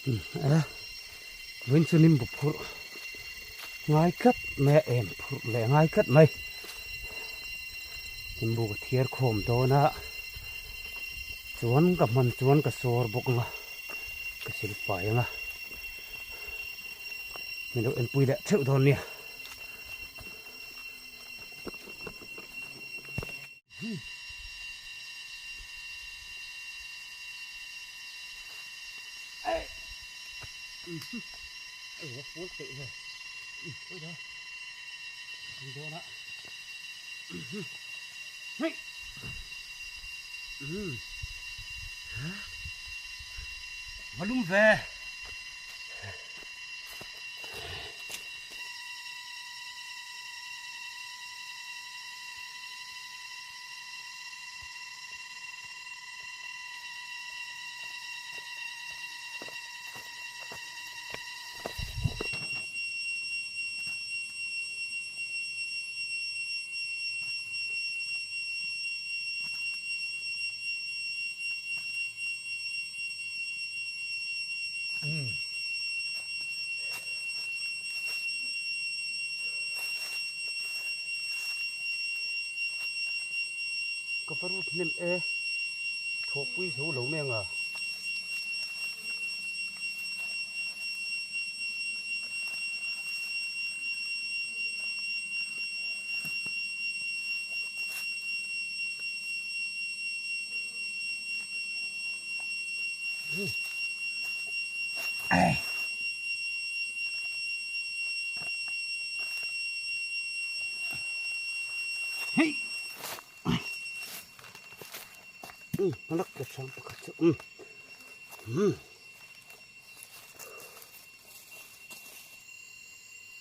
E vawiin chu nimbu phurh ngai tlat mai a em phurh leh ngai tlat mai nimbu ka thiar khawm dawn a chuan ka hman chuan ka sawr bawk ang a ka sil fai ang a min lo enpui leh theuh dawn nia. Va lum ve. Ka va rut hnem e, thawhpui zo lo mai anga.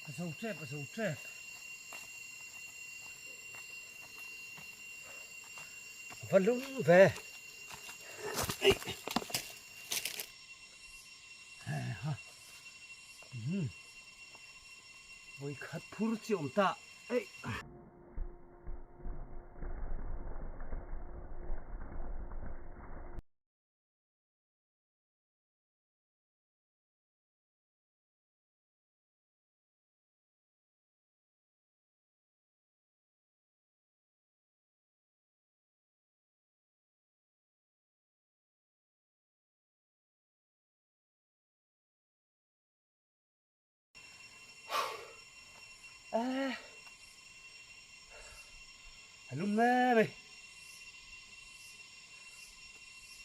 Ka zo tep ka zo tep. Va lum ve. Vawi khat phur chi awm ta. A lum hle mai.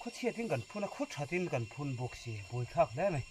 Khaw chhiatin kan phun a, khaw thatin kan phun bawk si, buaithlak hle mai.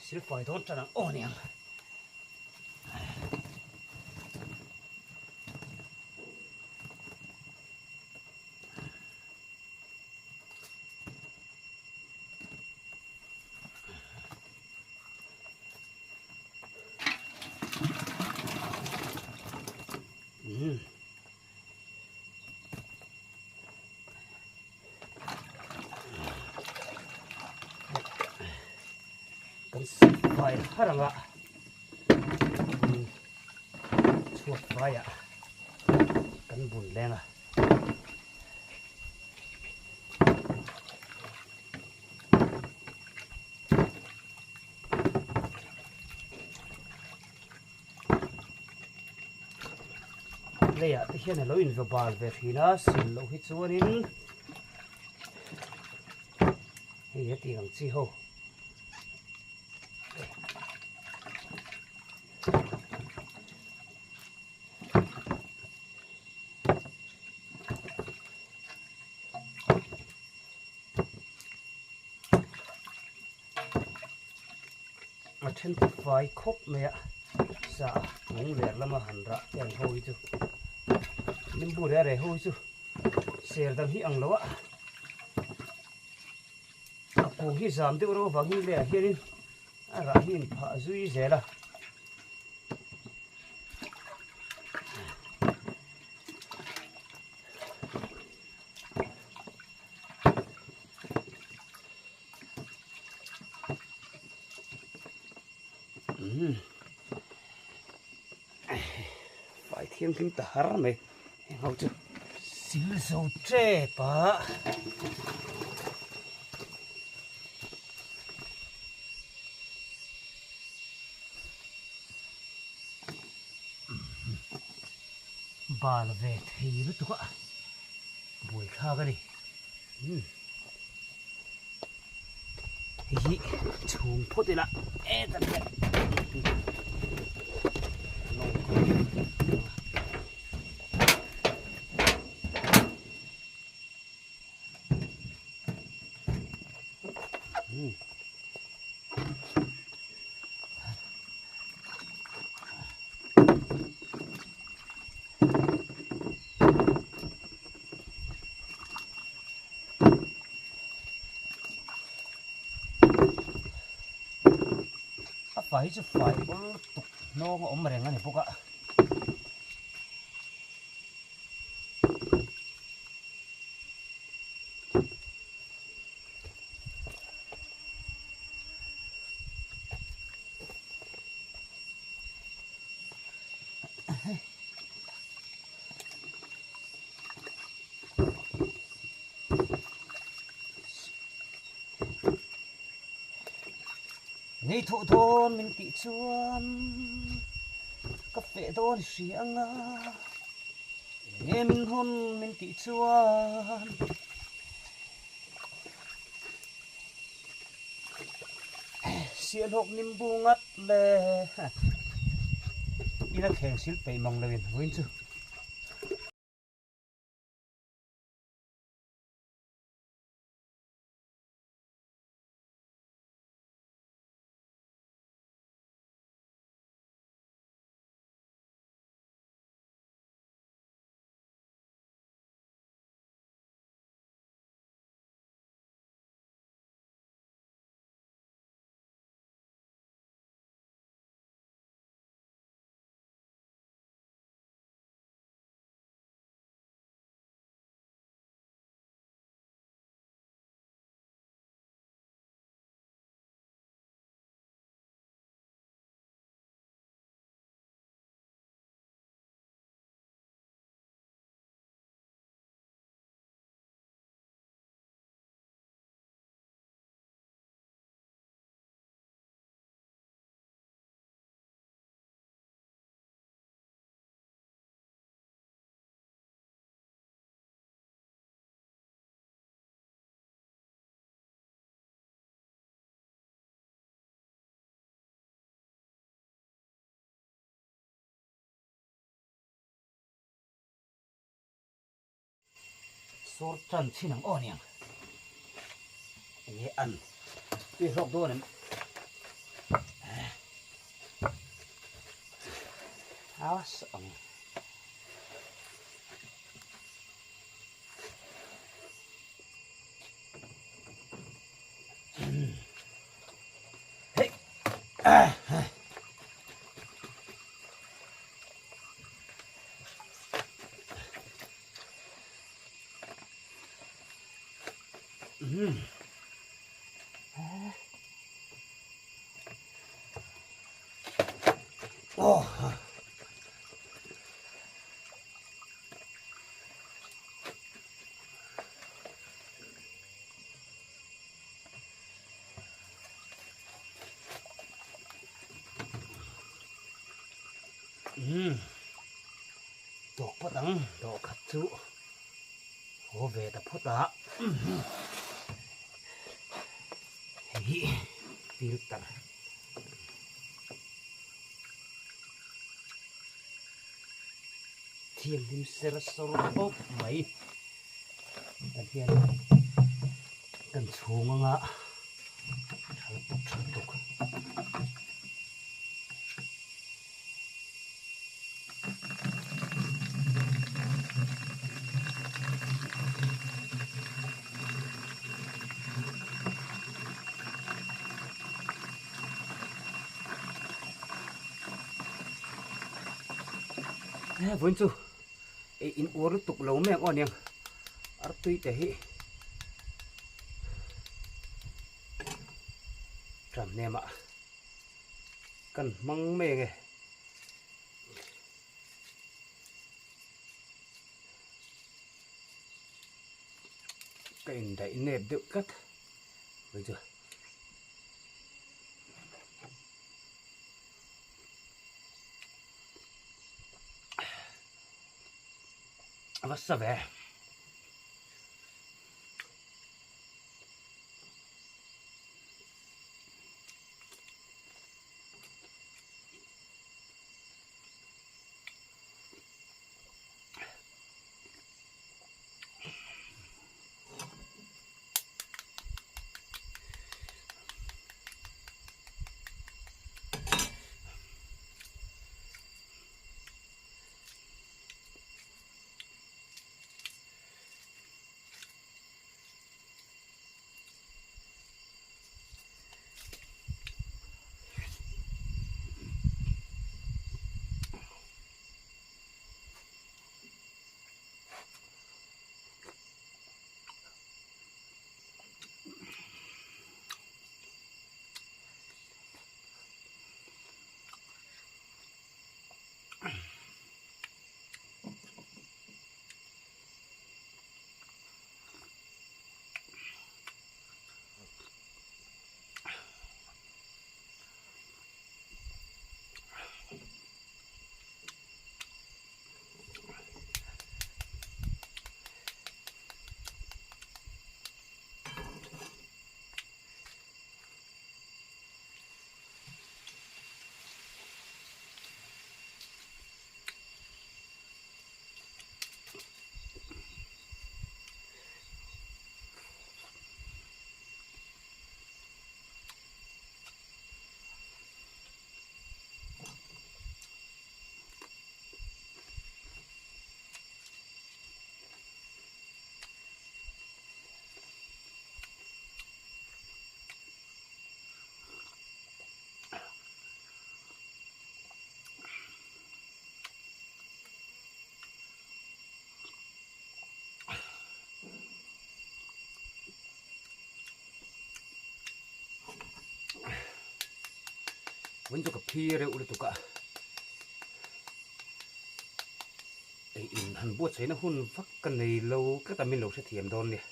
Silfai dawn tan ang aw niang. Kan fai har anga chhuat faiah kan bun leng a. Leiah te hian a lo inva bal ve thin a, sil loh hi chuanin hei heti ang chi ho. A then fai khawp mai a sa lung ler lama han rah te ang ho hi chu nimbu reh reh ho hi chu ser dang hi ang lo a a kung hi zam deuh reuh avangin leh ah hianin a rah hi inphah zui zel a. Fai thianghlim ta har mai heng ho chu sil zo tep a. Bal ve thei lutuk a buaithlak a ni. Hei hi chhung phawt ila hetan hian A fai hi chu fai awl lutuk hnawng a awm reng a ni bawk a. Nei thawh dawn min tih chuan ka feh dawn hria anga enge min hawn min tih chuan sialhawk nimbu ngat le ina thleng sil peih mang loin vawiin chu. Sawr tan chin ang aw niang enge an tui hlawk dawn em a ang. Hey. Oh. Tawk phawt ang dawhkhat chu haw ve ta phawt a hei hi filter thianghlim ser sawr khawp mai tan hian kan chhung anga tha lutuk tha lutuk. Vawiin chu ei in uar lutuk lo mai ang aw aniang artui te hi tram hnem ah. Kan hmang mai ange. Ka indaih nep deuh tlat mai chu. A va sa ve. Vun chu ka phi reuh lutuk a ei in han buatsaihna hun vak ka nei lo tlat a min lo hrethiam dawn nia.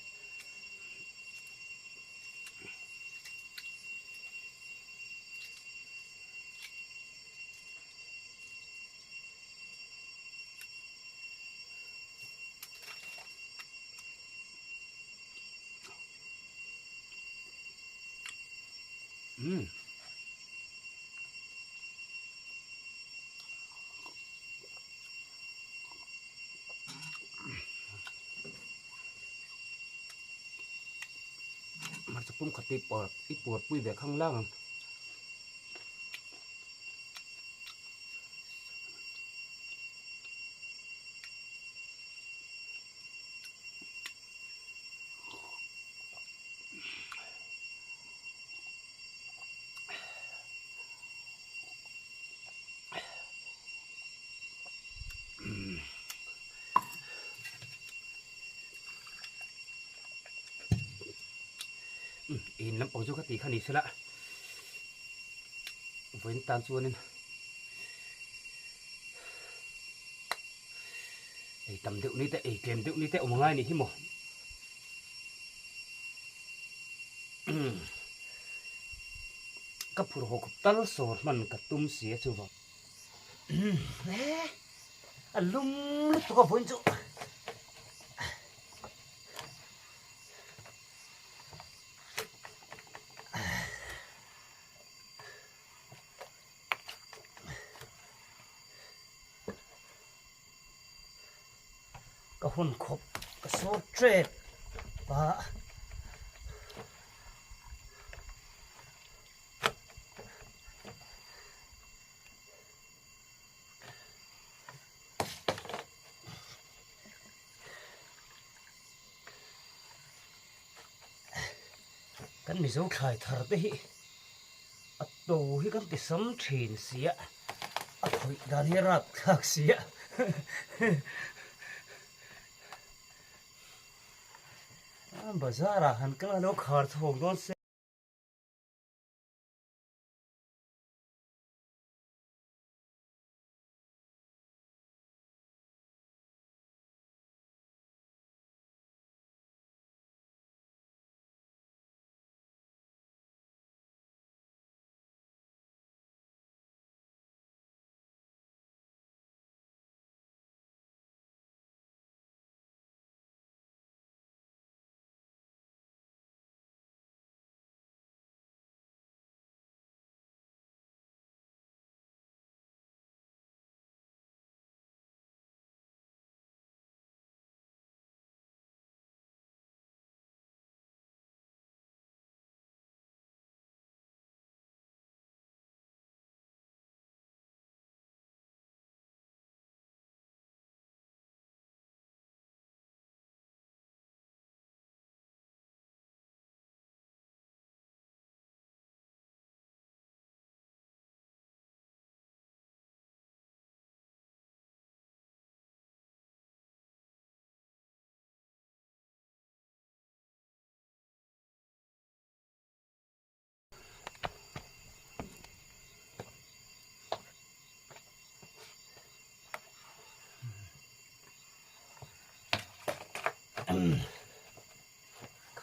Umm. Hmarcha pum khat hi pawr i pawr pui ve khang lang ang. In lampang chu ka tih kha ni sela vawiin tan chuanin ei tam deuh ni te ei tlem deuh ni te awm angai anih hi maw. Ka phur haw khawp tal sawr hman ka tum si a chuvang. A lum lutuk a vawiin chu. Ka hun khawp ka sawr tep a. Kan Mizo thlai thar te hi a to hi kan ti sam thin sia a khawih dan hi a rap thlak sia bazar ah han kal a lo khar chhawk dawn se.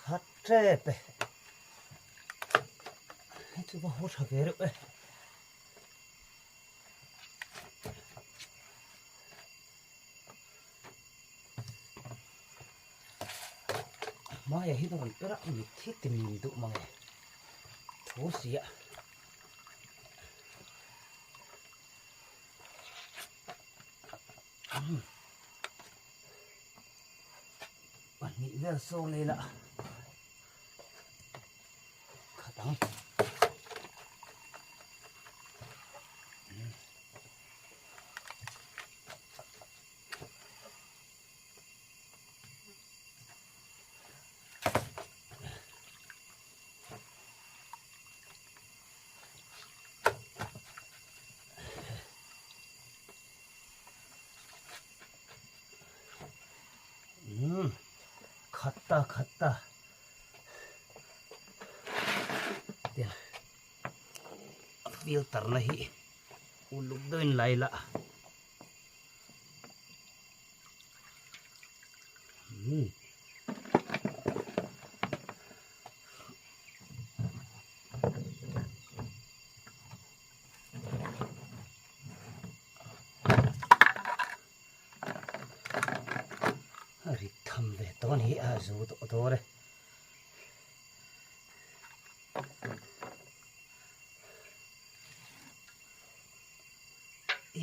Khat tep e. Hei chu va haw tha ve reuh e. Hmaia hi ka rawn per a, mit hi ti min duh mang e. Thu si a. Pahnih vel sawn leh ila khat ang. Umm khat ta khat ta tiang a filter na hi uluk deuhin la ila umm. A rit tham ve tawh a ni a zu tawh dawn e.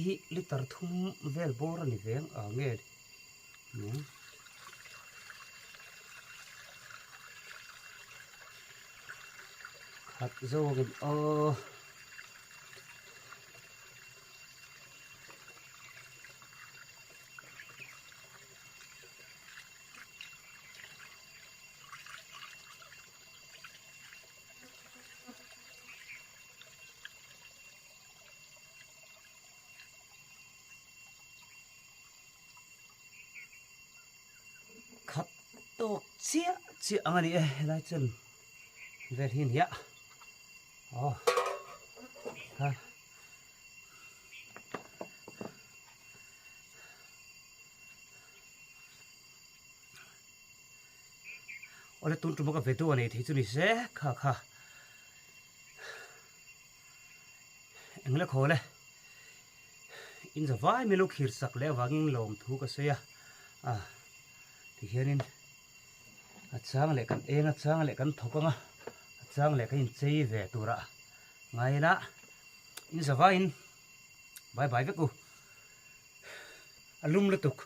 Hi liter thum vel bawr a ni ve ang a nge nia. Khat zawkin aw. Khat tawk chiah chiah ang a ni e helai chuan vel hi a ni a aw ha. Awle tun tum ka vedu a nei thei chu ni se kha kha engle khawl e. In zavai mai lo thlir sak leh avangin lawmthu ka sawi a, a tihianin a chang leh kan eng a chang leh kan thawk ang a, a chang leh kan inchei ve tura ngai ila in zavaiin bye bye vek u, a lum lutuk.